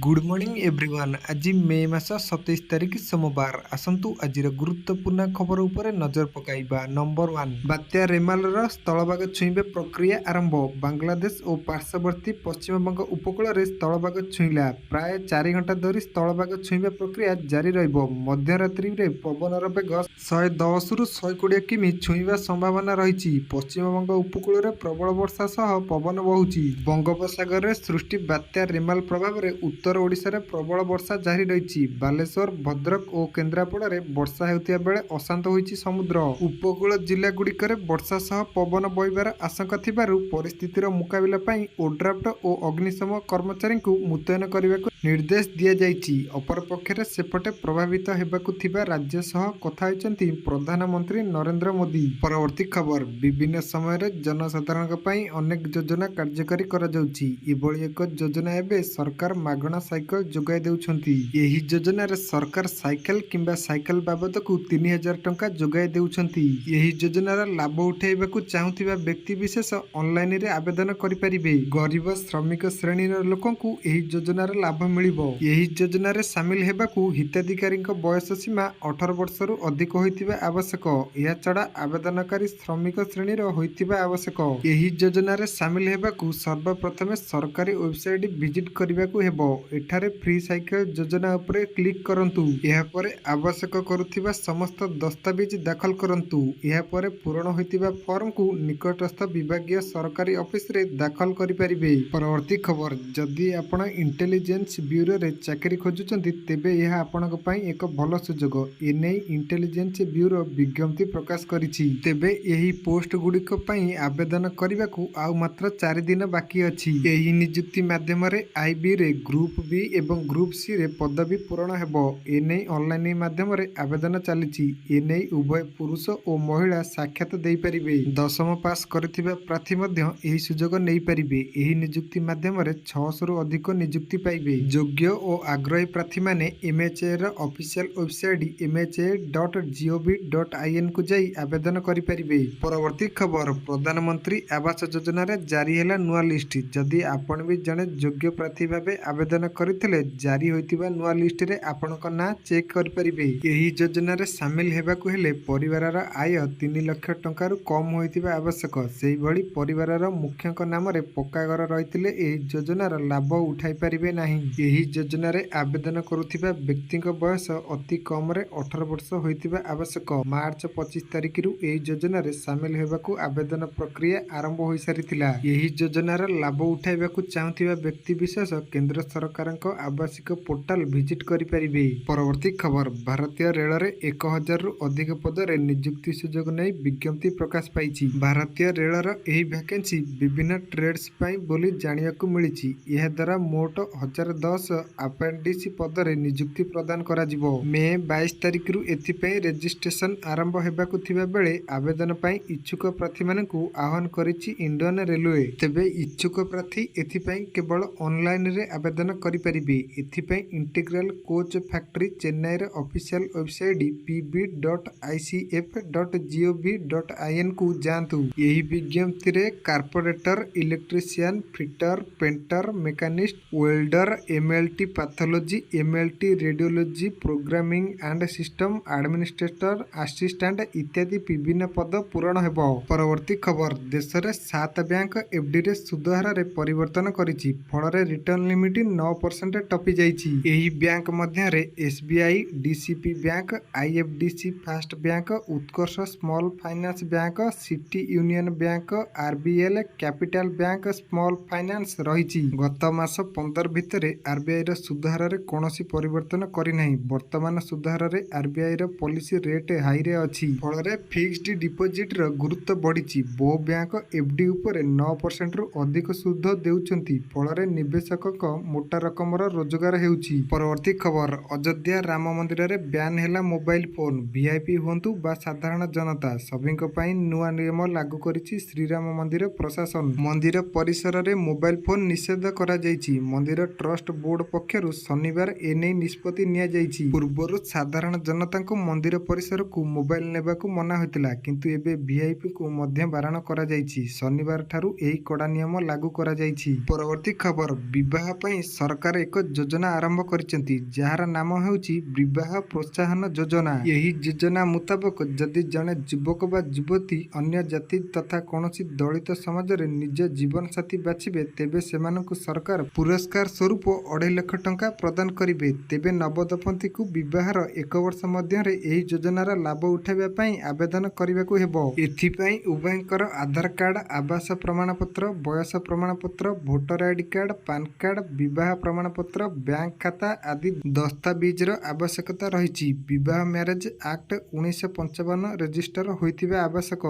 Good morning everyone. ଆଜି ମେ ମାସ 27 ତାରିଖ, ସୋମବାର। ଆସନ୍ତୁ ଆଜିର ଗୁରୁତ୍ୱପୂର୍ଣ୍ଣ ଖବର ଉପରେ ନଜର ପକାଇବା। ନମ୍ବର 1, ବାତ୍ୟା ରେମାଲର ସ୍ଥଳଭାଗ ଛୁଇଁବା ପ୍ରକ୍ରିୟା ଆରମ୍ଭ। ବାଂଲାଦେଶ ଓ ପାର୍ଶ୍ୱବର୍ତ୍ତୀ ପଶ୍ଚିମବଙ୍ଗ ଉପକୂଳରେ ସ୍ଥଳଭାଗ ଛୁଇଁଲା। ପ୍ରାୟ 4 ଘଣ୍ଟା ଧରି ସ୍ଥଳଭାଗ ଛୁଇଁବା ପ୍ରକ୍ରିୟା ଜାରି ରହିବ। ମଧ୍ୟରାତ୍ରିରେ ପବନର ବେଗ 110ରୁ 120 କିମି ଛୁଇଁବା ସମ୍ଭାବନା ରହିଛି। ପଶ୍ଚିମବଙ୍ଗ ଉପକୂଳରେ ପ୍ରବଳ ବର୍ଷା ସହ ପବନ ବହୁଛି। ବଙ୍ଗୋପସାଗରରେ ସୃଷ୍ଟି ବାତ୍ୟା ରେମାଲ ପ୍ରଭାବରେ ଉତ୍ତର ଓଡ଼ିଶାରେ ପ୍ରବଳ ବର୍ଷା ଜାରି ରହିଛି। ବାଲେଶ୍ୱର, ଭଦ୍ରକ ଓ କେନ୍ଦ୍ରାପଡ଼ାରେ ବର୍ଷା ହେଉଥିବା ବେଳେ ଅଶାନ୍ତ ହୋଇଛି ସମୁଦ୍ର। ଉପକୂଳ ଜିଲ୍ଲାଗୁଡ଼ିକରେ ବର୍ଷା ସହ ପବନ ବହିବାର ଆଶଙ୍କା ଥିବାରୁ ପରିସ୍ଥିତିର ମୁକାବିଲା ପାଇଁ ଓଡ୍ରାଫ୍ଟ ଓ ଅଗ୍ନିଶମ କର୍ମଚାରୀଙ୍କୁ ମୁତୟନ କରିବାକୁ ନିର୍ଦ୍ଦେଶ ଦିଆଯାଇଛି। ଅପରପକ୍ଷରେ ସେପଟେ ପ୍ରଭାବିତ ହେବାକୁ ଥିବା ରାଜ୍ୟ ସହ କଥା ହୋଇଛନ୍ତି ପ୍ରଧାନମନ୍ତ୍ରୀ ନରେନ୍ଦ୍ର ମୋଦି। ପରବର୍ତ୍ତୀ ଖବର, ବିଭିନ୍ନ ସମୟରେ ଜନସାଧାରଣଙ୍କ ପାଇଁ ଅନେକ ଯୋଜନା କାର୍ଯ୍ୟକାରୀ କରାଯାଉଛି। ଏଭଳି ଏକ ଯୋଜନା ଏବେ ସରକାର ମାଗଣା ସାଇକେଲ ଯୋଗାଇ ଦେଉଛନ୍ତି। ଏହି ଯୋଜନାରେ ସରକାର ସାଇକେଲ କିମ୍ବା ସାଇକେଲ ବାବଦକୁ 3000 ଟଙ୍କା ଯୋଗାଇ ଦେଉଛନ୍ତି। ଏହି ଯୋଜନାର ଲାଭ ଉଠାଇବାକୁ ଚାହୁଁଥିବା ବ୍ୟକ୍ତିବିଶେଷ ଅନଲାଇନରେ ଆବେଦନ କରିପାରିବେ। ଗରିବ, ଶ୍ରମିକ ଶ୍ରେଣୀର ଲୋକଙ୍କୁ ଏହି ଯୋଜନାର ଲାଭ ମିଳିବ। ଏହି ଯୋଜନାରେ ସାମିଲ ହେବାକୁ ହିତାଧିକାରୀଙ୍କ ବୟସ ସୀମା 18 ବର୍ଷରୁ ଅଧିକ ହୋଇଥିବା ଆବଶ୍ୟକ। ଏହାଛଡ଼ା ଆବେଦନକାରୀ ଶ୍ରମିକ ଶ୍ରେଣୀର ହୋଇଥିବା ଆବଶ୍ୟକ। ଏହି ଯୋଜନାରେ ସାମିଲ ହେବାକୁ ସର୍ବପ୍ରଥମେ ସରକାରୀ ୱେବସାଇଟ୍ ଭିଜିଟ୍ କରିବାକୁ ହେବ। ଏଠାରେ ଫ୍ରି ସାଇକେଲ ଯୋଜନା ଉପରେ କ୍ଲିକ୍ କରନ୍ତୁ। ଏହାପରେ ଆବଶ୍ୟକ କରୁଥିବା ସମସ୍ତ ଦସ୍ତାବିଜ ଦାଖଲ କରନ୍ତୁ। ଏହାପରେ ପୂରଣ ହୋଇଥିବା ଫର୍ମକୁ ନିକଟସ୍ଥ ବିଭାଗୀୟ ସରକାରୀ ଅଫିସରେ ଦାଖଲ କରିପାରିବେ। ପରବର୍ତ୍ତୀ ଖବର, ଯଦି ଆପଣ ଇଣ୍ଟେଲିଜେନ୍ସ ବ୍ୟୁରୋରେ ଚାକିରି ଖୋଜୁଛନ୍ତି, ତେବେ ଏହା ଆପଣଙ୍କ ପାଇଁ ଏକ ଭଲ ସୁଯୋଗ। ଏନେଇ ଇଣ୍ଟେଲିଜେନ୍ସ ବ୍ୟୁରୋ ବିଜ୍ଞପ୍ତି ପ୍ରକାଶ କରିଛି। ତେବେ ଏହି ପୋଷ୍ଟଗୁଡ଼ିକ ପାଇଁ ଆବେଦନ କରିବାକୁ ଆଉ ମାତ୍ର 4 ଦିନ ବାକି ଅଛି। ଏହି ନିଯୁକ୍ତି ମାଧ୍ୟମରେ ଆଇବିରେ ଗ୍ରୁପ ବି ଏବଂ ଗ୍ରୁପ ସିରେ ପଦବୀ ପୂରଣ ହେବ। ଏନେଇ ଅନଲାଇନ ମାଧ୍ୟମରେ ଆବେଦନ ଚାଲିଛି। ଏନେଇ ଉଭୟ ପୁରୁଷ ଓ ମହିଳା ସାକ୍ଷାତ ଦେଇପାରିବେ। 10ମ ପାସ୍ କରିଥିବା ପ୍ରାର୍ଥୀ ମଧ୍ୟ ଏହି ସୁଯୋଗ ନେଇପାରିବେ। ଏହି ନିଯୁକ୍ତି ମାଧ୍ୟମରେ 600ରୁ ଅଧିକ ନିଯୁକ୍ତି ପାଇବେ। ଯୋଗ୍ୟ ଓ ଆଗ୍ରହୀ ପ୍ରାର୍ଥୀମାନେ ଏମ୍ଏଚ୍ଏର ଅଫିସିଆଲ ୱେବସାଇଟ୍ mha.gov.inକୁ ଯାଇ ଆବେଦନ କରିପାରିବେ। ପରବର୍ତ୍ତୀ ଖବର, ପ୍ରଧାନମନ୍ତ୍ରୀ ଆବାସ ଯୋଜନାରେ ଜାରି ହେଲା ନୂଆ ଲିଷ୍ଟ। ଯଦି ଆପଣ ବି ଜଣେ ଯୋଗ୍ୟ ପ୍ରାର୍ଥୀ ଭାବେ ଆବେଦନ କରିଥିଲେ, ଜାରି ହୋଇଥିବା ନୂଆ ଲିଷ୍ଟରେ ଆପଣଙ୍କ ନାଁ ଚେକ୍ କରିପାରିବେ। ଏହି ଯୋଜନାରେ ସାମିଲ ହେବାକୁ ହେଲେ ପରିବାରର ଆୟ 3 ଲକ୍ଷ ଟଙ୍କାରୁ କମ୍ ହୋଇଥିବା ଆବଶ୍ୟକ। ସେହିଭଳି ପରିବାରର ମୁଖ୍ୟଙ୍କ ନାମରେ ପକ୍କା ଘର ରହିଥିଲେ ଏହି ଯୋଜନାର ଲାଭ ଉଠାଇ ପାରିବେ ନାହିଁ। ଏହି ଯୋଜନାରେ ଆବେଦନ କରୁଥିବା ବ୍ୟକ୍ତିଙ୍କ ବୟସ ଅତି କମରେ 18 ବର୍ଷ ହୋଇଥିବା ଆବଶ୍ୟକ। ମାର୍ଚ୍ଚ 25 ତାରିଖରୁ ଏହି ଯୋଜନାରେ ସାମିଲ ହେବାକୁ ଆବେଦନ ପ୍ରକ୍ରିୟା ଆରମ୍ଭ ହୋଇସାରିଥିଲା। ଏହି ଯୋଜନାର ଲାଭ ଉଠାଇବାକୁ ଚାହୁଁଥିବା ବ୍ୟକ୍ତିବିଶେଷ କେନ୍ଦ୍ର ସରକାରଙ୍କ ଆବାସିକ ପୋର୍ଟାଲ ଭିଜିଟ୍ କରିପାରିବେ। ପରବର୍ତ୍ତୀ ଖବର, ଭାରତୀୟ ରେଳରେ 1000ରୁ ଅଧିକ ପଦରେ ନିଯୁକ୍ତି ସୁଯୋଗ ନେଇ ବିଜ୍ଞପ୍ତି ପ୍ରକାଶ ପାଇଛି। ଭାରତୀୟ ରେଳର ଏହି ଭ୍ୟାକେନ୍ସି ବିଭିନ୍ନ ଟ୍ରେଡ୍ସ ପାଇଁ ବୋଲି ଜାଣିବାକୁ ମିଳିଛି। ଏହାଦ୍ୱାରା ମୋଟ 1010 ଆପ୍ରେଣ୍ଟିସ୍ ପଦରେ ନିଯୁକ୍ତି ପ୍ରଦାନ କରାଯିବ। ମେ 22 ତାରିଖରୁ ଏଥିପାଇଁ ରେଜିଷ୍ଟ୍ରେସନ ଆରମ୍ଭ ହେବାକୁ ଥିବା ବେଳେ ଆବେଦନ ପାଇଁ ଇଚ୍ଛୁକ ପ୍ରାର୍ଥୀମାନଙ୍କୁ ଆହ୍ୱାନ କରିଛି ଇଣ୍ଡିଆନ ରେଲୱେ। ତେବେ ଇଚ୍ଛୁକ ପ୍ରାର୍ଥୀ ଏଥିପାଇଁ କେବଳ ଅନଲାଇନରେ ଆବେଦନ କରିପାରିବେ। ଏଥିପାଇଁ ଇଣ୍ଟିଗ୍ରାଲ କୋଚ୍ ଫ୍ୟାକ୍ଟ୍ରି ଚେନ୍ନାଇର ଅଫିସିଆଲ ୱେବସାଇଟ୍ pb.icf.gov.inକୁ ଯାଆନ୍ତୁ। ଏହି ବିଜ୍ଞପ୍ତିରେ carpenter, electrician, fitter, painter, machinist, welder, MLT pathology, MLT radiology, programming and system administrator assistant ଇତ୍ୟାଦି ବିଭିନ୍ନ ପଦ ପୂରଣ ହେବ। ପରବର୍ତ୍ତୀ ଖବର, ଦେଶରେ ସାତ ବ୍ୟାଙ୍କ ଏଫଡିରେ ସୁଧ ହାରରେ ପରିବର୍ତ୍ତନ କରିଛି। ଫଳରେ ରିଟର୍ଣ୍ଣ ଲିମିଟ୍ 9% ଟପି ଯାଇଛି। ଏହି ବ୍ୟାଙ୍କ ମଧ୍ୟରେ SBI, DCB bank, IFDC first bank, Utkarsh small finance bank, city union bank, RBL capital bank small finance ରହିଛି। ଗତ ମାସ 15 ଭିତରେ ଆରବିଆଇର ସୁଧ ହାରରେ କୌଣସି ପରିବର୍ତ୍ତନ କରିନାହିଁ। ବର୍ତ୍ତମାନ ସୁଧ ହାରରେ ଆରବିଆଇର ପଲିସି ରେଟ୍ ହାଇରେ ଅଛି। ଫଳରେ ଫିକ୍ସଡ ଡିପୋଜିଟର ଗୁରୁତ୍ୱ ବଢ଼ିଛି। ବହୁ ବ୍ୟାଙ୍କ ଏଫଡି ଉପରେ 9%ରୁ ଅଧିକ ସୁଧ ଦେଉଛନ୍ତି। ଫଳରେ ନିବେଶକଙ୍କ ମୋଟା ରକମର ରୋଜଗାର ହେଉଛି। ପରବର୍ତ୍ତୀ ଖବର, ଅଯୋଧ୍ୟା ରାମ ମନ୍ଦିରରେ ବ୍ୟାନ୍ ହେଲା ମୋବାଇଲ ଫୋନ୍। ଭିଆଇପି ହୁଅନ୍ତୁ ବା ସାଧାରଣ ଜନତା, ସଭିଙ୍କ ପାଇଁ ନୂଆ ନିୟମ ଲାଗୁ କରିଛି ଶ୍ରୀରାମ ମନ୍ଦିର ପ୍ରଶାସନ। ମନ୍ଦିର ପରିସରରେ ମୋବାଇଲ ଫୋନ୍ ନିଷେଧ କରାଯାଇଛି। ମନ୍ଦିର ଟ୍ରଷ୍ଟ ବୋର୍ଡ ପକ୍ଷରୁ ଶନିବାର ଏନେଇ ନିଷ୍ପତ୍ତି ନିଆଯାଇଛି। ପୂର୍ବରୁ ସାଧାରଣ ଜନତାଙ୍କୁ ମନ୍ଦିର ପରିସରକୁ ମୋବାଇଲ ନେବାକୁ ମନା ହୋଇଥିଲା। କିନ୍ତୁ ଏବେ ଭିଆଇପିଙ୍କୁ ମଧ୍ୟ ବାରଣ କରାଯାଇଛି। ଶନିବାର ଠାରୁ ଏହି କଡ଼ା ନିୟମ ଲାଗୁ କରାଯାଇଛି। ପରବର୍ତ୍ତୀ ଖବର, ବିବାହ ପାଇଁ ସରକାର ସରକାର ଏକ ଯୋଜନା ଆରମ୍ଭ କରିଛନ୍ତି, ଯାହାର ନାମ ହେଉଛି ବିବାହ ପ୍ରୋତ୍ସାହନ ଯୋଜନା। ଏହି ଯୋଜନା ମୁତାବକ ଯଦି ଜଣେ ଯୁବକ ବା ଯୁବତୀ ଅନ୍ୟ ଜାତି ତଥା କୌଣସି ଦଳିତ ସମାଜରେ ନିଜ ଜୀବନସାଥୀ ବାଛିବେ, ତେବେ ସେମାନଙ୍କୁ ସରକାର ପୁରସ୍କାର ସ୍ୱରୂପ 2.5 ଲକ୍ଷ ଟଙ୍କା ପ୍ରଦାନ କରିବେ। ତେବେ ନବଦମ୍ପତିଙ୍କୁ ବିବାହର ଏକ ବର୍ଷ ମଧ୍ୟରେ ଏହି ଯୋଜନାର ଲାଭ ଉଠାଇବା ପାଇଁ ଆବେଦନ କରିବାକୁ ହେବ। ଏଥିପାଇଁ ଉଭୟଙ୍କର ଆଧାର କାର୍ଡ, ଆବାସ ପ୍ରମାଣପତ୍ର, ବୟସ ପ୍ରମାଣପତ୍ର, voter ID card, PAN card, ବିବାହ ପ୍ରମାଣପତ୍ର, ବ୍ୟାଙ୍କ ଖାତା ଆଦି ଦସ୍ତାବିଜର ଆବଶ୍ୟକତା ରହିଛି। ବିବାହ ମ୍ୟାରେଜ ଆକ୍ଟ 1955 ରେଜିଷ୍ଟର ହୋଇଥିବା ଆବଶ୍ୟକ।